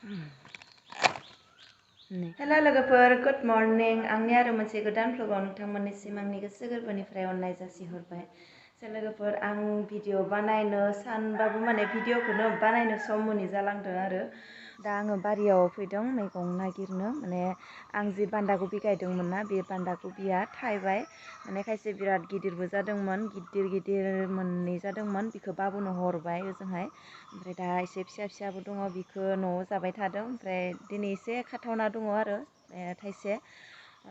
Hello लोगोफोर, good morning. आंनि आरो मोनसे गोदान भ्लगाव नोंथांमोननिसिम आंनि गोसो गोरबोनिफ्राय अननाय जासिहरबाय। लोगोफोर, आं भिडिअ बानायनो सानबाबो माने भिडिअखौनो बानायनो सम मोनि जालांदों आरो दा आङो बारियाव फैदों मैगं नागिरनो। माने आं जि बान्दा कबि गायदोंमोन ना, बे बान्दा कबिया थायबाय। माने खायसे बिराद गिदिरबो जादोंमोन, गिदिर गिदिर मोननै जादोंमोन। बिखौ बाबुनो हरबाय ओजोंहाय। ओमफ्राय दा एसे फिसा फिसाबो दङ, बिखौ न'आव जाबाय थादों। ओमफ्राय दिनै एसे खाथावना दङ आरो थाइसे।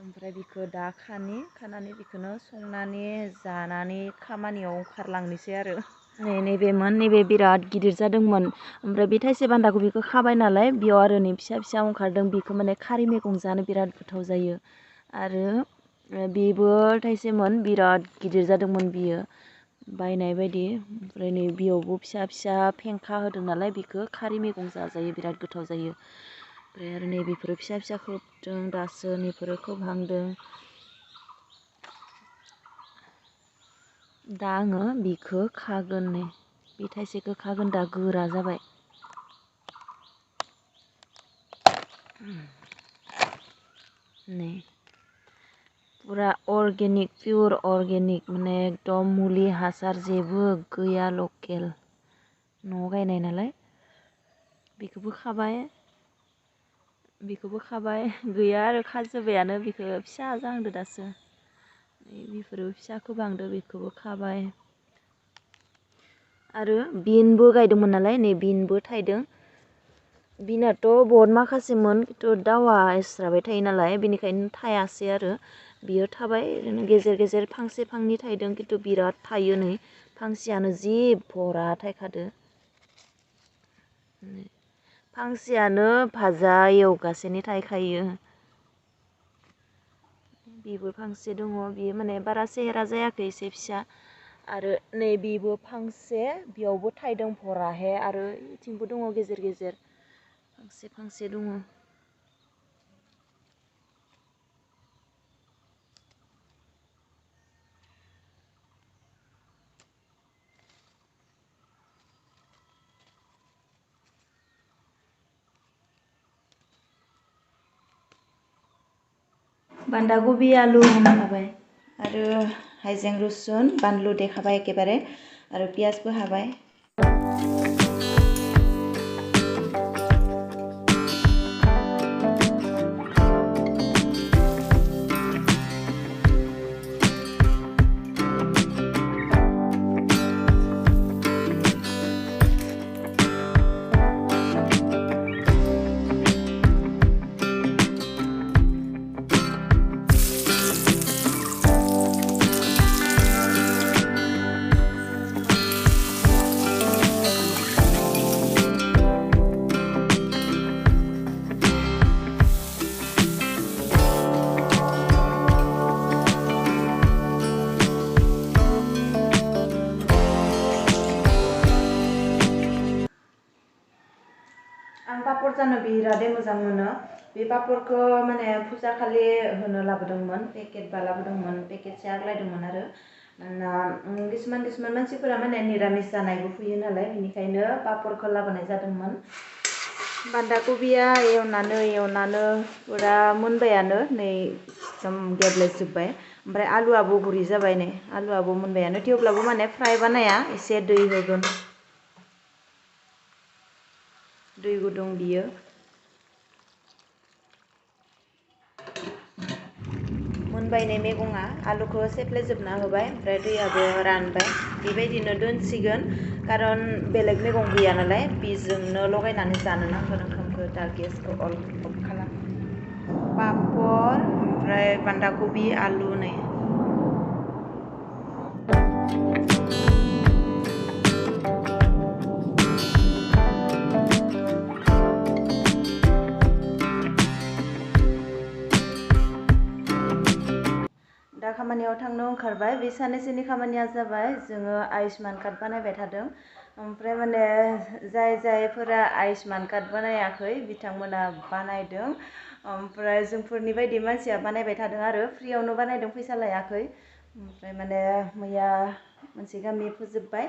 ओमफ्राय बिखौ दा खानानै बिखौनो संनानै जानानै खामानियाव ओंखारलांनोसै आरो नैबे बिराद गिदिर जादोंमोन। ओमफ्राय बे थाइसे बान्दा कबिखौ खाबाय नालाय, बेयाव आरो नै फिसा फिसा ओंखारदों। बिखौ माने खारै मैगं जानो बिराद गोथाव जायो। आरो बेबो थाइसेमोन, बिराद गिदिर जादोंमोन बियो, बायनाय बायदि। ओमफ्राय नै बेयावबो फिसा फिसा फेंखा होदों नालाय, बिखौ खारै मैगं जाजायो, बिराद गोथाव जायो। ओमफ्राय आरो नै बेफोरो फिसा फिसा खोबदों, दासो नैफोरो खोबहांदों। दा आङो बिखौ खागोन, नै बे थाइसेखौ खागोन। दा गोरा जाबाय। नै पुरा अर्गेनिक, पियर अर्गेनिक, माने एकदम मुलि हासार जेबो गैया, लकेल न'आव गायनाय नालाय। बेखौबो खाबाय, गैया आरो खाजोब्बायानो। बिखौ फिसा जाहांदो दासो। बेफोरो फिसा खोबहांदो, बेखौबो खाबाय। आरो बिनबो गायदोंमोन नालाय, नै बिनबो थायदों। बिनाथ' बहुत माखासेमोन, खिन्थु दावा एस्राबाय थायो नालाय, बेनिखायनो थायासै आरो बियो थाबाय। ओरैनो गेजेर गेजेर फांसे फांनै थायदों, खिन्थु बिराद थायो। नै फांसेयानो जि भरा थायखादो। फांसेयानो भाजा एवगासेनि थायखायो। बेबो फांसे दङ, बियो माने बारा सेहेरा जायाखै, एसे फिसा। आरो नै बेबो फांसे, बेयावबो थायदों भराहे। आरो इथिंबो दङ गेजेर गेजेर फांसे दङ। बान्दा कबि आलु हाबाय, आरो हाइजें रुसुन बानलु देखाबाय एकेबारे, आरो पियाजबो हाबाय। आं पापर जानो बिरादे मोजां मोनो। बे पापरखौ माने फुजा खालि होनो लाबोदोंमोन, पेकेट लाबोदोंमोन, पेकेटसे आग्लायदोंमोन आरो। मानोना किसुमान मानसिफोरा माने निरामिस जानायबो फैयो नालाय, बेनिखायनो पापरखौ लाबोनाय जादोंमोन। बान्दा कबिया एवनानो पुरा मोनबायानो, नै एकदम गेब्लेजोब्बाय। ओमफ्राय आलुआबो गुरै जाबाय, नै आलुआबो मोनबायानो। थेवब्लाबो माने फ्राय बानाया, एसे दै होगोन, दै गुदुं बियो। मोनबाय नै मैगङा, आलुखौ सेफ्लेजोबना होबाय, ओमफ्राय दैयाबो रानबाय। बेबायदिनो दोनसिगोन, खारन बेलेग मैगं गैया नालाय, बेजोंनो लगायनानै जानो नांगोन ओंखामखौ। दा गेसखौ अफ खालाम। पापर ओमफ्राय बान्दा कबि आलु नै। दा खामानियाव थांनो ओंखारबाय। बे साननैसोनि खामानिया जाबाय, जोङो आयुष्मान कार्ड बानायबाय थादों। ओमफ्राय माने जायफोरा आयुष्मान कार्ड बानायाखै, बिथांमोना बानायदों। ओमफ्राय जोंफोरनि बायदि मानसिया बानायबाय थादों आरो फ्रियावनो बानायदों, फैसा लायाखै। ओमफ्राय माने मैया मोनसे गामि फोजोबबाय,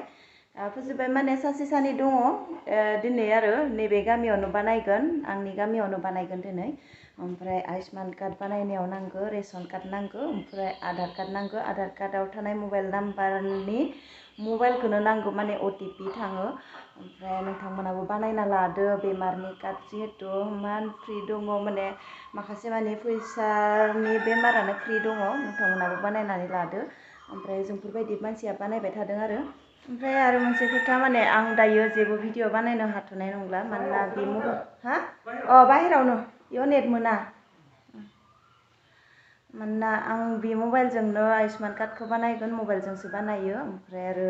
फोजोबबाय माने सासे सानै दङ दिनै आरो नैबे गामियावनो बानायगोन आंनि गामियावनो बानायगोन दिनै ओमफ्राय आयुष्मान कार्ड बानायनायाव नांगौ रेशन कार्ड नांगौ ओमफ्राय आधार कार्ड नांगौ आधार कार्डआव थानाय मबाइल नाम्बारनि मबाइलखौनो नांगौ माने OTP थाङो ओमफ्राय नोंथांमोनाबो बानायना लादो बेमारनि कार्ड जिहेतु मान फ्रि दङ माने माखासे माने फैसानि बेमारानो फ्रि दङ नोंथांमोनाबो बानायनानै लादो ओमफ्राय जोंफोरबायदि मानसिया बानायबाय थादों आरो ओमफ्राय आरो मोनसे खोथा माने आं दायो जेबो भिडिअ बानायनो हाथ'नाय नंला मानोना बे हा बाहेरावनो इयाव नेट मोना मानोना आं बे मबाइलजोंनो आयुष्मान कार्डखौ बानायगोन मबाइलजोंसो बानायो ओमफ्राय आरो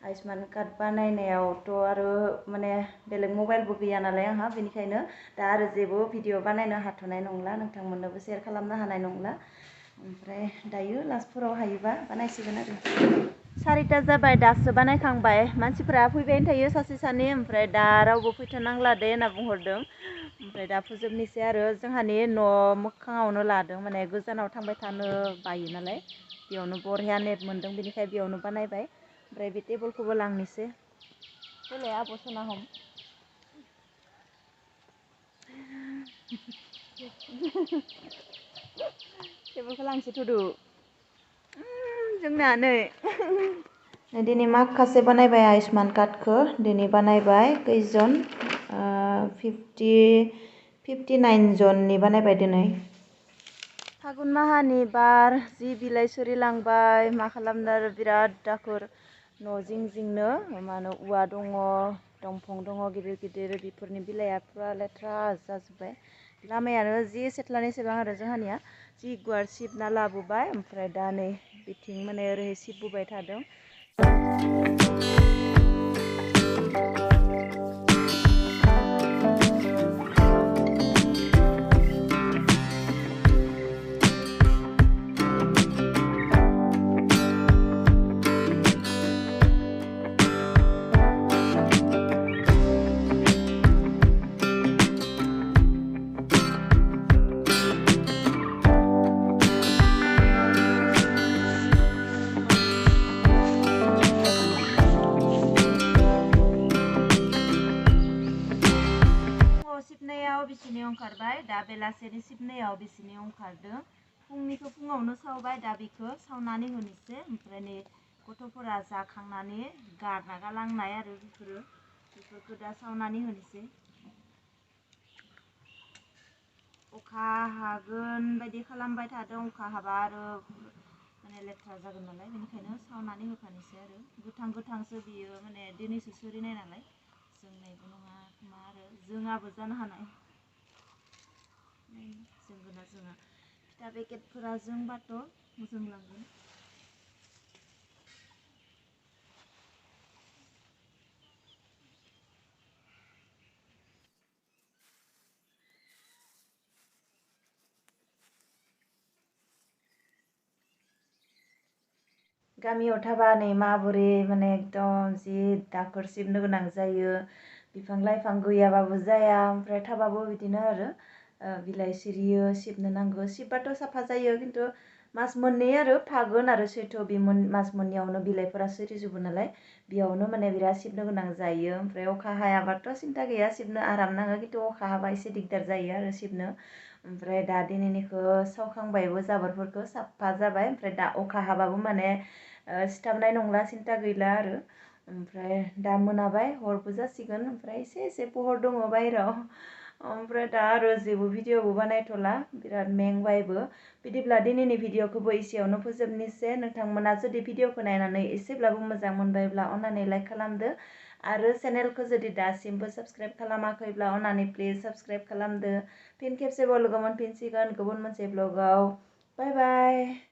आयुष्मान कार्ड बानायनायावथ' आरो माने बेलेग मबाइलबो गैया नालाय आंहा बेनिखायनो दा आरो जेबो भिडिअ बानायनो हाथ'नाय नंला नोंथांमोननोबो शेयार खालामनो हानाय नंला ओमफ्राय दायो लास्टफोराव हायोबा बानायसिगोन आरो 4टा जाबाय दासो बानायखांबाय मानसिफोरा फैबायानो थायो सासे सानै ओमफ्राय दा रावबो फैथ'नांला दे होनना बुंहरदों ओमफ्राय दा फोजोबनोसै आरो जोंहानि न' मोखाङावनो लादों माने गोजानाव थांबाय थानो बायो नालाय बेयावनो बरहिया नेट मोन्दों बेनिखाय बेयावनो बानायबाय ओमफ्राय बे टेबोलखौबो लांनोसै देलाय आब' सना हम टेबोलखौ लांसै थुदु जोंना नै दिनै माखासे बानायबाय आयुष्मान कार्डखौ दिनै बानायबाय खैजन 59 जननि बानायबाय दिनै फागुन माहानि बार जि बिलाइ सिरिलांबाय मा खालामनो आरो बिराद दाखोर न' जिं जिंनो मा होनो औवा दङ दंफां दङ गिदिर गिदिर बेफोरनि बिलाइआ फुरा लेथ्रा जाजोब्बाय लामायानो जि सेथ्लानि सेबां आरो जोंहानिया जि गुवार सिबना लाबोबाय ओमफ्राय दा नै बिथिं माने ओरै सिबबोबाय थादों सिबनायाव बिसिनि ओंखारबाय दा बेलासेनि सिबनायाव बिसिनि ओंखारदों फुंनिखौ फुङावनो सावबाय दा बेखौ सावनानै होनोसै ओमफ्राय नै गथ'फोरा जाखांनानै गारना गालांनाय आरो बेफोरखौ दा सावनानै होनोसै अखा हागोन बायदि खालामबाय थादों अखा हाबा आरो माने लेथ्रा जागोन नालाय बेनिखायनो सावनानै होखानोसै आरो गोथां गोथांसो बियो माने दिनैसो सोरिनाय नालाय जोंनायबो नङा मा आरो जोङाबो जानो हानाय जोंगोना जोङा फिथा पेकेटफोरा जोंबाथ' जोंलांगोन गामियाव थाबा नै माबोरै माने एकदम जि दाखोर सिबनो गोनां जायो बिफां लाइफां गैयाबाबो जाया ओमफ्राय थाबाबो बिदिनो आरो बिलाइ सिरियो सिबनो नांगौ सिबबाथ' साफा जायो खिन्थु मास मोननै आरो फागोन आरो सैथ्र बे मास मोननैयावनो बिलाइफोरा सिरिजोबो नालाय बेयावनो माने बिराद सिबनो गोनां जायो ओमफ्राय अखा हायाबाथ' सिन्था गैया सिबनो आराम नाङो खिन्थु अखा हाबा एसे दिगदार जायो आरो सिबनो ओमफ्राय दा दिनैनिखौ सावखांबायबो जाबोरफोरखौ साफा जाबाय ओमफ्राय दा अखा हाबाबो माने सिथाबनाय नंला सिन्था गैला आरो ओमफ्राय दा मोनाबाय हरबो जासिगोन ओमफ्राय एसे पहर दङ बाहेराव ओमफ्राय दा आरो जेबो भिडिअबो बानायथ'ला बिराद मेंबायबो बिदिब्ला दिनैनि भिडिअखौबो एसेयावनो फोजोबनोसै नोंथांमोना जुदि भिडिअखौ नायनानै एसेब्लाबो मोजां मोनबायब्ला अन्नानै लाइक खालामदो आरो चेनेलखौ जुदि दासिमबो साबस्क्राइब खालामाखैब्ला अन्नानै प्लिज साबस्क्राइब खालामदो फिन खेबसेबाव लोगो मोनफिनसिगोन गुबुन मोनसे ब्लगाव बाय बाय